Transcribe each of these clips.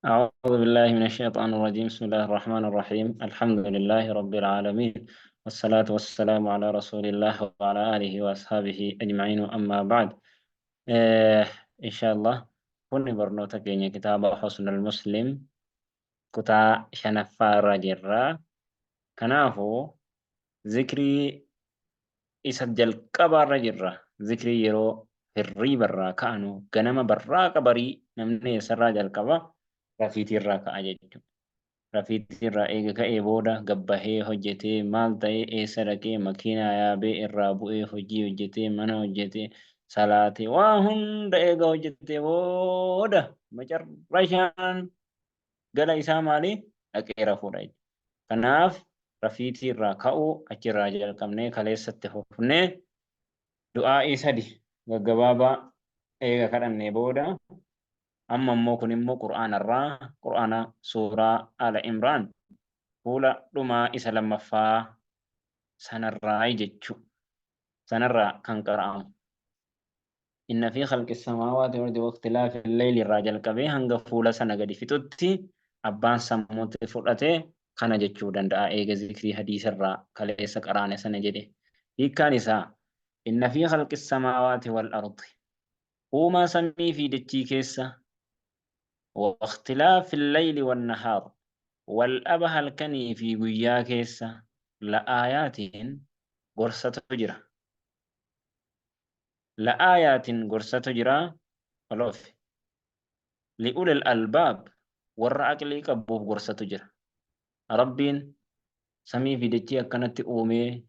أعوذ بالله من الشيطان الرجيم. بسم الله الرحمن الرحيم. الحمد لله رب العالمين، والصلاة والسلام على رسول الله وعلى آله وأصحابه أجمعين، أما بعد. إن شاء الله كن برنوتا كينيا كتاب حسن المسلم كتا شنفا رجرا. كنافو ذكري isa jalqabaarra jirra. Zikrii yeroo hirriibarraa ka'anu, ganama barraaqa barii namni eessarraa jalqaba? Rafiitiirraa ka'a jechuudha. Rafiitiirraa eega ka'ee booda gabbahee hojjetee, maal ta'ee, eessa dhaqee, makiinaa yaabee, irraa bu'ee, hojii hojjetee, mana hojjetee, salaatee, waa hunda eega hojjetee booda macarrashaan gala isaa maali? Dhaqee rafuudha jechuudha. Kanaaf rafiitii irraa ka'uu achirraa jalqabnee kaleessatti fufnee du'aa'ii sadi gaggabaabaa eega kadhannee booda, amma immoo kun immoo Qur'aana irraa, Qur'aana suuraa Aala Imraan fuula dhumaa isa lammaffaa sanarraa jechuu, sanarraa kan qara'amu. Inna fi khalqi samaawaati wal ardi waqtilaafi leyli irraa jalqabee hanga fuula sana gadi fixutti abbaan sammuutti fudhate kana jechuu danda'a, eega zikrii hadiisa irraa kaleessa qaraane sana jedhe. Hiikkaan isaa, inna fi khalqi samaawaati wal ardi, uumaa samii fi dachii keessa, waqtilaafi leyli wan nahaar, wal dhaba halkanii fi guyyaa keessa, la aayaatiin gorsatu jira. La aayaatin gorsatu jira oloofi. Li ulil albaab, warra aqlii qabuuf gorsatu jira. Rabbiin samii fi dachii akkanatti uumee,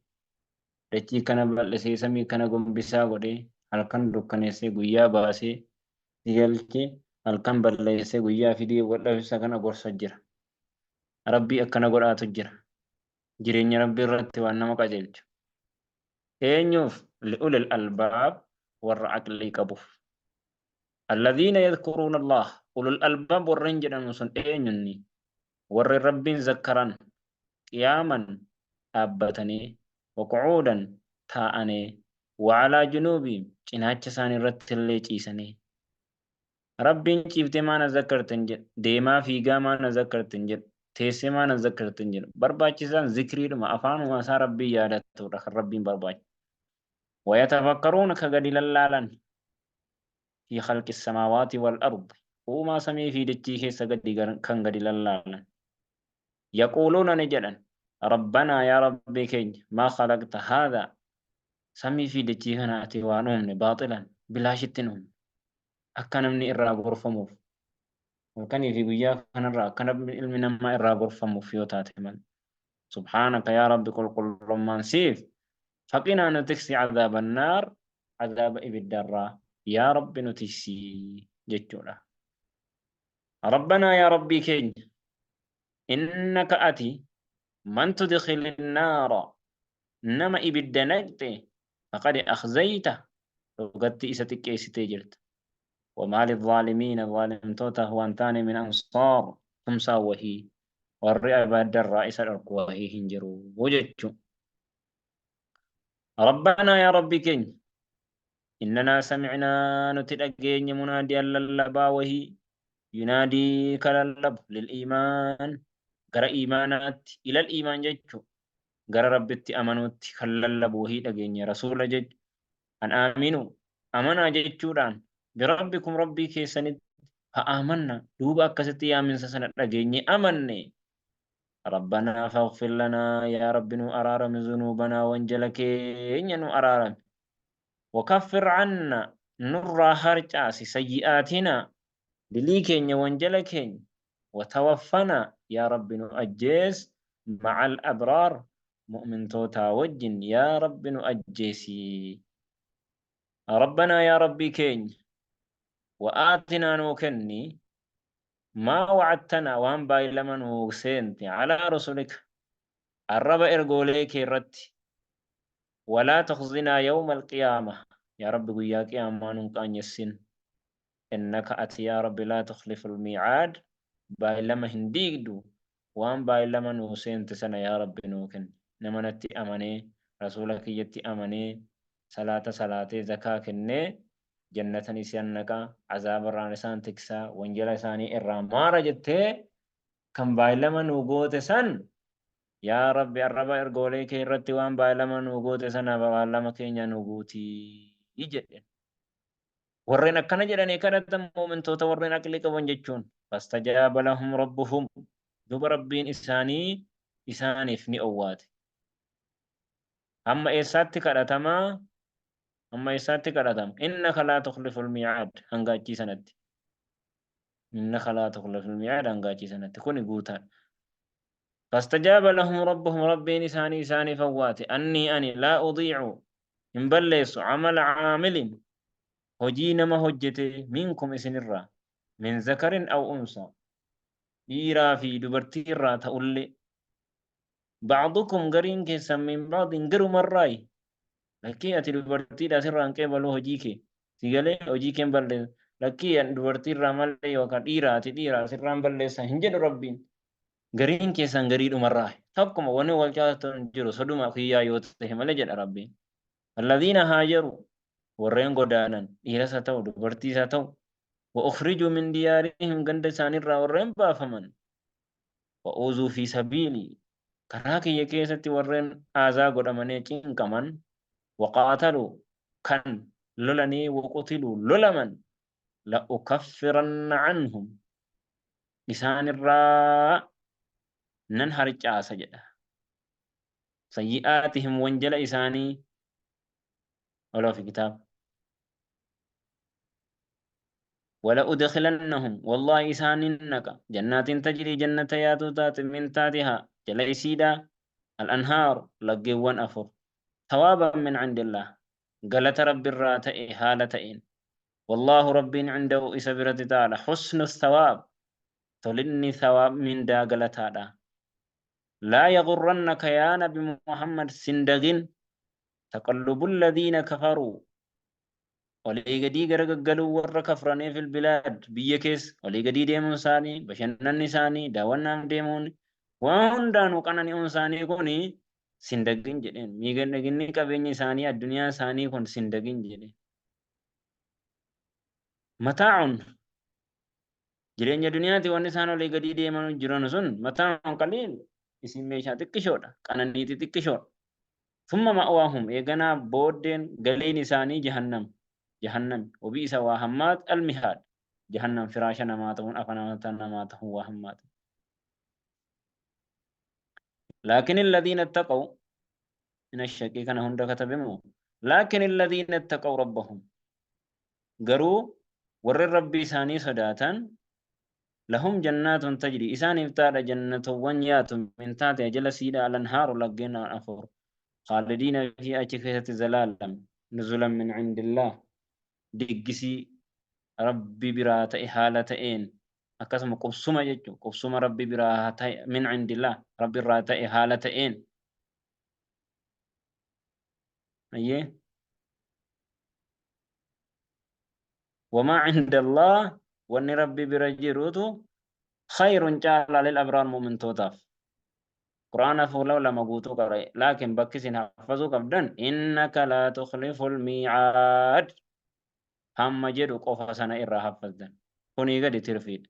dachii kana bal'isee, samii kana gombisaa godhee, halkan dukkaneessee guyyaa baasee galchee, halkan balleessee guyyaa fidee wal dhabisa kana gorsa jira. Rabbii akkana godhaatu jira. Jireenya Rabbii irratti waan nama qajeelchu. Eenyuuf? Li'ulil albaab, warra aqlii qabuuf. Alladhiina yadhkuruuna Allah, ulul albaab warreen jedhamu sun eenyunni? Warri Rabbiin zakkaran, qiyaaman dhaabbatanii, waqu'uudan taa'anii, wa'alaa junuubiim cinaacha isaanii irratti illee ciisanii. Rabbiin ciiftee maa na zakkarte hin jedhu, deemaa fiigaa maa na zakkarte hin jedhu, teessee maa na zakkarte hin jedhu. Barbaachisaan zikriidhuma afaanuma isaa Rabbiin yaadatudha kan Rabbiin barbaachisu. Wayatafakkaruuna, ka gadi lallaalan, fi khalqi samaawaati wal ardi, uumaa samii fi dachii keessa gadi kan gadi lallaalan. Yaquuluuna, ni jedhan, Rabbanaa, yaa Rabbii keenya, maa khalaqta haadha, samii fi dachii kana ati waan uumne baaxilan, bilaashitti hin uumne. Akka namni irraa gorfamuuf, halkanii fi guyyaa kanarraa akka namni ilmi namaa irraa gorfamuuf yoo taate malee. Subhaanaka, yaa Rabbi qulqullummaan siif, faqinaa, nu tiksi, cadaaba annaar, cadaaba ibiddarraa yaa Rabbi nu tiksi jechuudha. Rabbanaa, yaa Rabbii keenya, innaka ati, man tudkhili naara, nama ibidda naqxe, faqad akhzayta, dhugatti isa xiqqeessitee jirta. Wamaa lizaalimiina, zaalimtootaaf waan taane, min ansaar, tumsaa wahii warri ibiddarraa isa dhorku wahii hin jiru jechuu. Rabbanaa, yaa Rabbii keenya, innanaa samicnaa, nuti dhageenye, munaadiyan, lallabaa wahii, yunaadii, ka lallabu, lil iimaan, gara iimaanaatti, ilal iimaan jechuu, gara Rabbitti amanuutti kan lallabu wahii dhageenye, rasuula jechu, an aaminuu, amanaa jechuudhaan, birabbikum, Rabbii keessanitti, fa'aamanna, duuba akkasitti yaaminsa sana dhageenye amanne. Rabbanaa faghfir lanaa, yaa Rabbi nu araarami, zunuubanaa, wanjala keenya nu araarami, wakaffir canna, nurraa harcaasi, sayyi'aatinaa, dilii keenya, wanjala keenya, watawaffanaa, yaa Rabbi nu ajjees, ma'al abraar, mu'mintootaa wajjin yaa Rabbi nu ajjeesi. Rabbanaa, yaa Rabbii keenya, wa'aatinaa, nuu kenni, maa wa'adtanaa, waan baay'ilama nuu seente, alaa rusulika, arraba ergoolee kee irratti, walaa tukhzinaa yawma alqiyaama, yaa Rabbi guyyaa qiyaamaa nun qaanyessin, innaka ati yaa Rabbi laa tukhlifu almiicaad, baay'ilama hin diigdu. Waan baay'ilama nuu seente sana yaa Rabbi nuu kenni. Nama natti amanee, rasuula kiyyatti amanee, salaata salaatee, zakaa kennee, Jannatan isaan naqa, azaabarraan isaan tiksa, wanjala isaanii irraa maara jettee kan baay'ilama nuu goote san, yaa Rabbi, arraba ergoolee kee irratti waan baay'ilama nuu goote sana baallama keenya nuu guutii jedhe. Warreen akkana jedhanii kadhatan mu'mintoota warreen aqlii qaban jechuun. Fastajaaba lahum rabbuhum, duuba Rabbiin isaanii isaaniif ni owwaate. Hamma eessaatti kadhatamaa? Hamma eessaatti kadhatama? Innaka laa tukhliful mii'aad hanga achii sanatti. Innaka laa tukhliful mii'aad hanga achii sanatti. Kuni guutaadha. Fastajaaba lahum rabbuhum, Rabbiin isaanii isaaniif awwaate. Annii ani laa udiicu hin balleessu, amala caamilin hojii nama hojjete, minkum isinirraa, min zakarin aw unsa dhiiraa fi dubartii irraa ta'ullee, ba'dukum gariin keessan, min ba'din garumarraayi. Lakkii, ati dubartiidha, sirraa hin qeebaluu hojii kee, si galee, hojii kee hin balleessa. Lakkii, an dubartii irraa malee, yookaan dhiira, ati dhiira, sirraa hin balleessa hin jedhu Rabbiin. Gariin keessan gariidhumarraa tokkuma, wani wal caaltu hin jiru soduma kiyyaa yoo ta'e malee jedha Rabbiin. Alladhiina haajaru, warreen godaanan, dhiiras haa ta'u dubartiis haa ta'u, wa ukhrijuu min diyaarihim, ganda isaaniirraa warreen baafaman, wa uuzuu fi sabiilii, karaa kiyya keessatti warreen aazaa godhamanii cinqaman, wa qaataluu, kan lolanii, wa qutiluu, lolaman, la ukaffiranna anhum, isaanirraa nan harcaasa jedha, sayyi'aatihim, wanjala isaanii oloo fi kitaaba, wala udkhilannahum, wallahi isaanin naqa, jannaatin tajrii, jannata yaatuu taate, min taatihaa, jala isiidha, al-anhaar, laggeewwan afur, thawaaban min cindillah, galata Rabbirraa ta'e haala ta'een. Wallaahu, Rabbiin, cindahu, isa biratti taala, husnu thawaab, tolinni thawaab mindaa galataadha. Laa yagurrannaka, yaa Nabi Muhammad sin dagin, taqallubu alladhiina kafaruu, olii gadii gara gaggaluu warra kafranii, fil bilaad, biyya keessa olii gadii deemuun isaanii, bashannanni isaanii, daawwannaaf deemuun, waan hundaanuu qanani'uun isaanii kun sin daggin jedheen. Miidhaginni qabeenya isaanii, addunyaa isaanii kun sin daggin jedheen. Mataa'un, jireenya duniyaati wanni isaan olii gadii deeman jiran sun, mataa'un qaliil, isin meeshaa xiqqishoodha, qananiiti xiqqishoodha. Thumma ma'waahum, eeganaa booddeen galiin isaanii jahannam, jahannami. Wabi'isa, waa hammaat, almihaad, jahannam firaasha namaa ta'uun, afanata namaa ta'uun waa hammaat. Laakin alladhiina ittaqaw min ashaqii kana hunda katabe moo? Laakin alladhiina ittaqaw rabbahum, garuu warri Rabbii isaanii sodaatan, lahum jannaatun tajrii, isaaniif taadha jannatowwan yaatu, min taate jala siidha, alanhaaru, laggeen afur, khaalidiina fi achi keessatti zalaalam. Nuzulan min cindillah, diggisii Rabbi biraa ta'e haala ta'een, akkasuma qubsuma jechuun qubsuma Rabbi biraa ta'e, min cindillah, Rabbi irraa ta'e haala ta'een. Ayyee, wamaa cinda Allah, wanni Rabbi bira jirutu, khayrun, caalaa, lil abraar, mu'mintootaaf. Qur'aana fuula lama guutuu qara'e, laakiin bakki isin haffazuu qabdan innaka laa tukhliful mii'aad hamma jedhu qofa sana irraa haffazdan. Kunii gadi tirfiidha,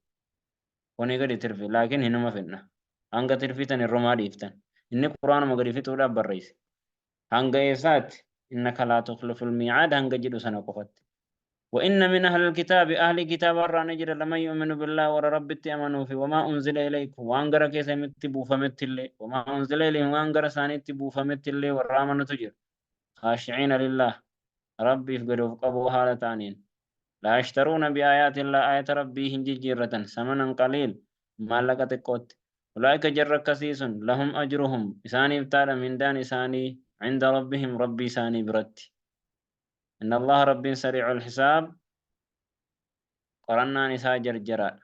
kunii gadi tirfi, laakiin hinuma fidna. Hanga tirfiitan irrumaa dhiiftan. Inni Qur'aanuma gadi fixuudhaaf barreesse. Hanga eessaatti? Innaka laa tukhliful mii'aad hanga jedhu sana qofatti. Wa inna min ahlil kitaabi, ahli kitaaba irraa ni jira, laman yu'minu billaah, warra Rabbitti amanuu fi wamaa unzila ilaykum, waan gara keessanitti buufametti illee, wamaa unzila ilayhim, waan gara isaaniitti buufametti illee warra amanutu jira. Khaashiciina lillaah, Rabbiif gad of qaboo haala ta'aniin. Laa yashtaruuna bi aayaatillaah, aayata Rabbii hin jijjiirratan, samanan qaliil, maallaqa xiqqootti. Ulaa'ika, jarri akkasii sun, lahum ajruhum, isaaniif taadha mindaan isaanii, cinda rabbihim, Rabbii isaanii biratti. Inna Allaha, Rabbiin, sariicul hisaab, qorannaan isaa jarjaraadha.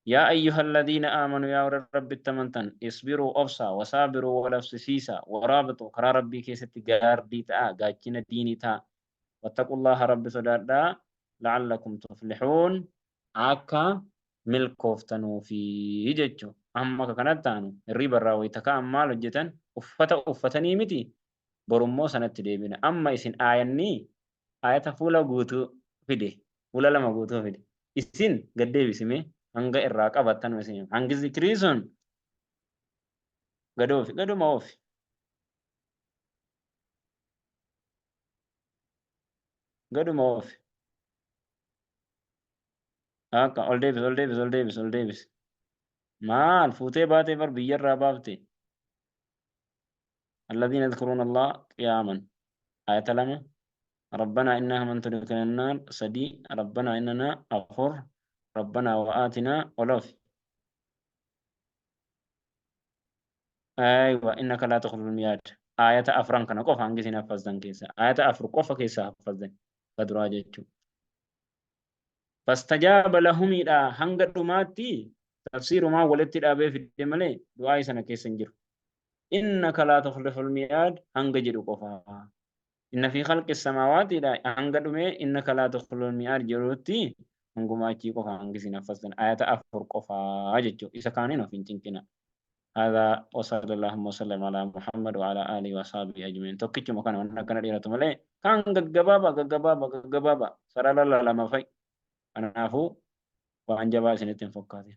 Yaa ayyuhal ladhiina aamanuu, yaa warra Rabbitti amantan, isbiruu, obsaa, wasaabiruu, walabsisiisaa, waraabituu, karaa Rabbii keessatti gaardii ta'aa, gaachina diinii ta'aa, wattaqullaaha, Rabbi sodaadhaa, la'allakum tuflixuun, akka milkooftanuufi jechuu. Amma akka kanatti taanu hirriiba irraa wayita ka'an maal hojjetan? Uffata uffatanii miti? Borummoo sanatti deebina. Amma isin aayannii ayata fuula guutuu fixu. fide. Fuula 2 guutuu fide. Isin gad deebisi mee hanga irraa qabattan isin hangi zikrii sun gad oofi gaduma oofi. Gaduma oofi. Akka ol deebis ol deebis ol deebis ol deebis. Maal fuutee baatee bar biyyarraa baafte. Alladhiina yadhkuruuna Allah qiyaaman. Ayata 2. Rabbanaa innaa man tudkhilin naar 3. Rabbanaa innanaa 4. Rabbanaa wa aatinaa ol oofi. Aywa innaka laa tukhliful mi'aad. Ayata afran kana qofa hangi isin haffazdan keessa. Ayata 4 qofa keessaa haffazdan. Ka duraa jechuu. Fastajaaba lahumiidha hanga dhumaatti tafsiirumaa walitti dhaabee fide malee du'aa'ii sana keessa hin jiru. Innaka laa tukhliful mi'aad hanga jedhu qofa. Inna fi khalqi samaawaatiidha hanga dhumee innaka laa tukhliful mi'aad jedhutti hanguma achii qofa hangi isin haffaztan ayata 4 qofaa jechuudha. Isa kaaniin of hin cinqina. هذا وصلى اللهم وسلم على محمد وعلى آله وصحبه أجمعين. Tokkichuma kana waan akkana dheeratu malee kaan gaggabaaba gaggabaaba gaggabaaba sarara lama fa'i. Kanaafuu waan jabaa isinitti hin fakkaatin.